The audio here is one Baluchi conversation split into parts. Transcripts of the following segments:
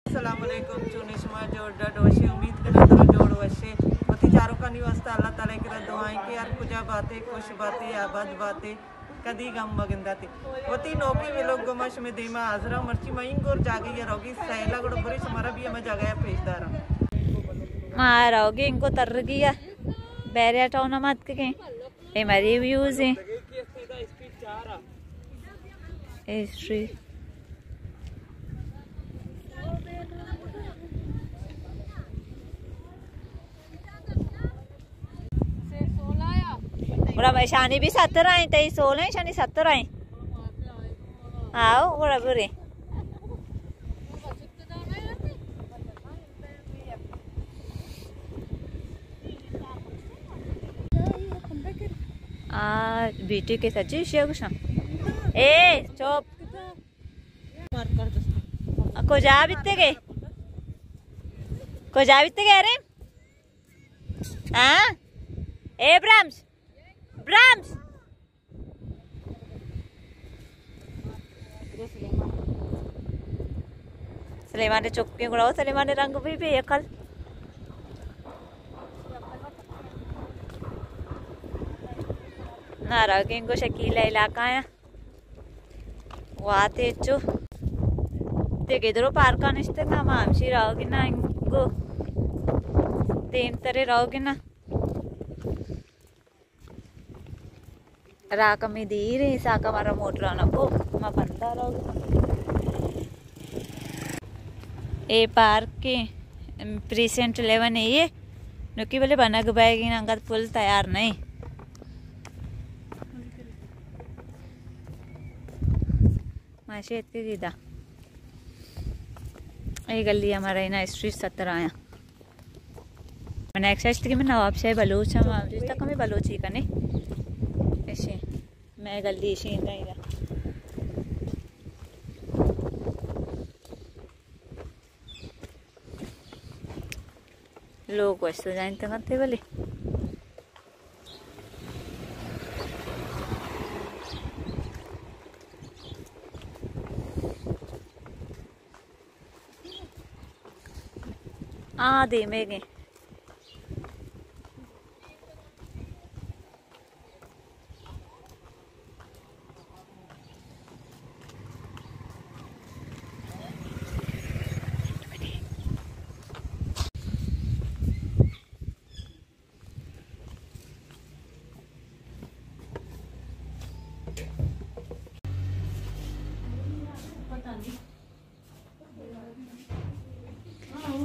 السلام علیکم، چونے شما؟ جوڑ ڈڈ وشے؟ امید کناں درو جوڑ وشے۔ وتی چاروکانی واسطہ اللہ تعالیٰ کرا دعائیں کہ ہر کجا باتے، خوش باتے، آباد باتے، کدی غم مگنداتے۔ وتی نوکیں ویلوگ گوما شمے دیما حاضراں۔ مرچی ما اینگور جاگہی روگی سیلا، گڑا برے شمارا بھی ہما جاگہیا پیش داراں۔ ما روگی اینگو ترگی بیریا ٹاؤن مات کے۔ اے مری ویوز ہیں۔ ہسٹری۔ گڑا شانی بھی ستر آئیں، تئی سولہ ہیں، شانی ستر آئیں۔ آؤ، گڑا برے۔ آ، بیٹی کے سچی شیو گشاں۔ اے، چپ۔ کجا بیتے گے؟ کجا بیتے گے ارے؟ ہاں؟ اے برامس۔ برامس۔ سلیمان نے چکے گڑا، سلیمان نے رنگ بھی بے عقل۔ نارا گنگو شکیل علاقہ ہے۔ واتے چو۔ دگہ درو پارکا نشتگا، ما ہمشی روگی نا انگو۔ دیم ترے روگی نا۔ را کمی دیر ہیں، ساکا مارا موٹر آنا کو، ما بندہ رہو۔ اے پارک کے پریسنٹ الیون ہے یہ، نوکی بلے بنگ بائے گی نا، انگت پل تیار نہیں۔ ماشی اتکے گیدا۔ اے گلی ہمارا اینا اسٹریٹ ستر آیا۔ من ایکسرسائز کی میں نواب شاہ بلوچ ہم، جس تک ہمیں بلوچی کنے۔ ایشی۔ میں گلی ایشی نہیں دا۔ لوگ وش سجائیں تنگتے بلے۔ آ، دیمے گے۔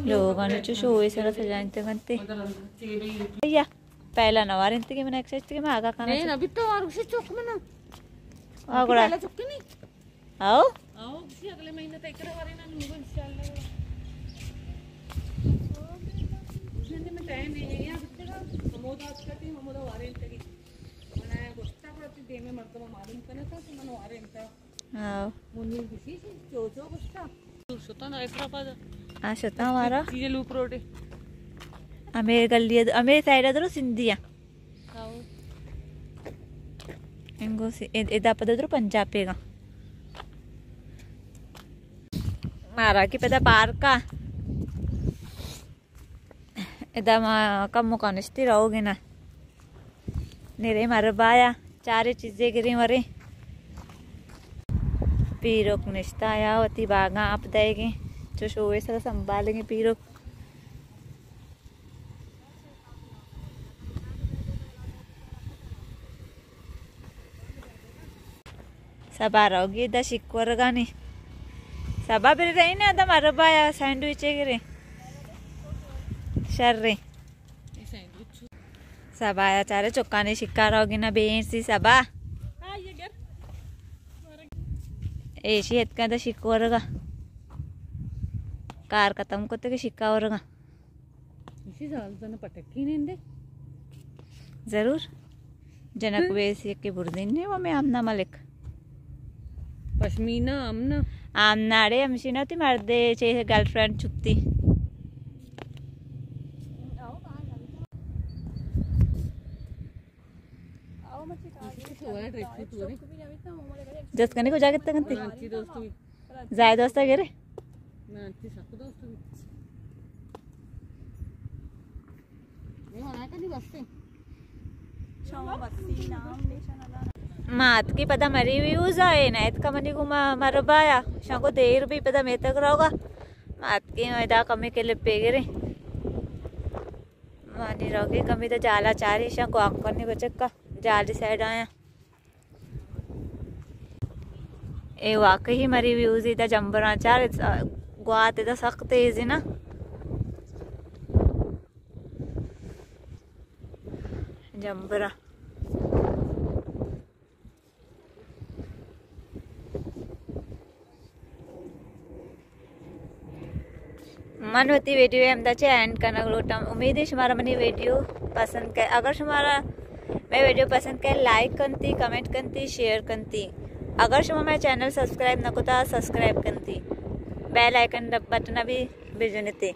لوگاں چو شوئے سرا سجائینتگ انت۔ یا پہلا نہ وارینتگی من ایکسرسائز تگی من آگا کانا نہیں، چو۔ ابھی تو اور اسے چوک میں نا۔ آ گڑا۔ پہلا چوک نہیں۔ آؤ۔ آؤ، اسی اگلے مہینے تک کرا وارے نا، نور انشاءاللہ۔ اس نے میں ٹائم نہیں ہے، یا بچے کا ہمودا آج کا ٹیم ہمودا وارینتگی۔ من گوشتا کرتی دے میں مردم معلوم کرنا تھا کہ من وارینتا۔ ہاں۔ منیر گوشی چو چو گوشتا۔ شتان حیدرآباد۔ ہاں، شتان مارا۔ چیزیں لوپ روڈے۔ ہمیں گلی، ہمیں سائیڈ ادرو سندھی ہے۔ ہاں۔ انگو سی-، اد-، ادا پد ادرو پنجاب پیگا۔ مارا کی پدا پارکا۔ ادا ما کمو کا نشتی رہوگی نا۔ نیرے مر بایا، چارے چیزے گریں ورے۔ پیروک نشتا یا وتی باغاں آپ دئیگیں۔ چو شوئے سرا سنبھالگیں پیروک۔ سبا روگی دا شکورگانی۔ سبا بری رہی نا دا مربا یا سینڈوچے گرے۔ شر رے۔ سبا یا چارے چکانی شکا روگی نا بینسی سبا۔ ایشی اتکا دا شکورگا۔ کار ختم کتے کہ شکا ورگا۔ ایشی زال زن پٹکی نندے۔ ضرور۔ جنک ہم۔ ویسی کہ بردین نے و میں آمنا ملک۔ پشمینہ آمنا۔ آمنا اڑے ہمشی نا تی مردے چے گرل فرینڈ چپتی۔ جس کنی کو جاگت تک انتی۔ زائد واسطہ گرے۔ من تی سک دوست بیت۔ یہ ہونا کہ نہیں بستے۔ شما بسی نام نیشان ادا۔ ما اتکی پدا مری ویوز آئے نا، اتکا منی گو ما مربایا، شاں کو دیر بھی پدا میتگ روگا۔ ما اتکی ادا کمی کلپ پیگرے۔ مانی روگی کمی دا جالا چاری شاں کو آنکرنی بچکا جالی سائیڈ آیا۔ اے واقعی مری ویوزی دا جمبراں چار، گوات دا سخت تیز نا۔ جمبراں۔ من وتی ویڈیو ہمدا چہ اینڈ کنگ لوٹاں۔ امید ہے شمارا منی ویڈیو پسند کئے۔ اگر شمارا مئے ویڈیو پسند کئے، لائک کنتی، کمنٹ کنتی، شیئر کنتی۔ اگر شما مئے چینل سبسکرائب نہ کتا، سبسکرائب کنتی، بیل آئیکن بٹن بھی بجنتی۔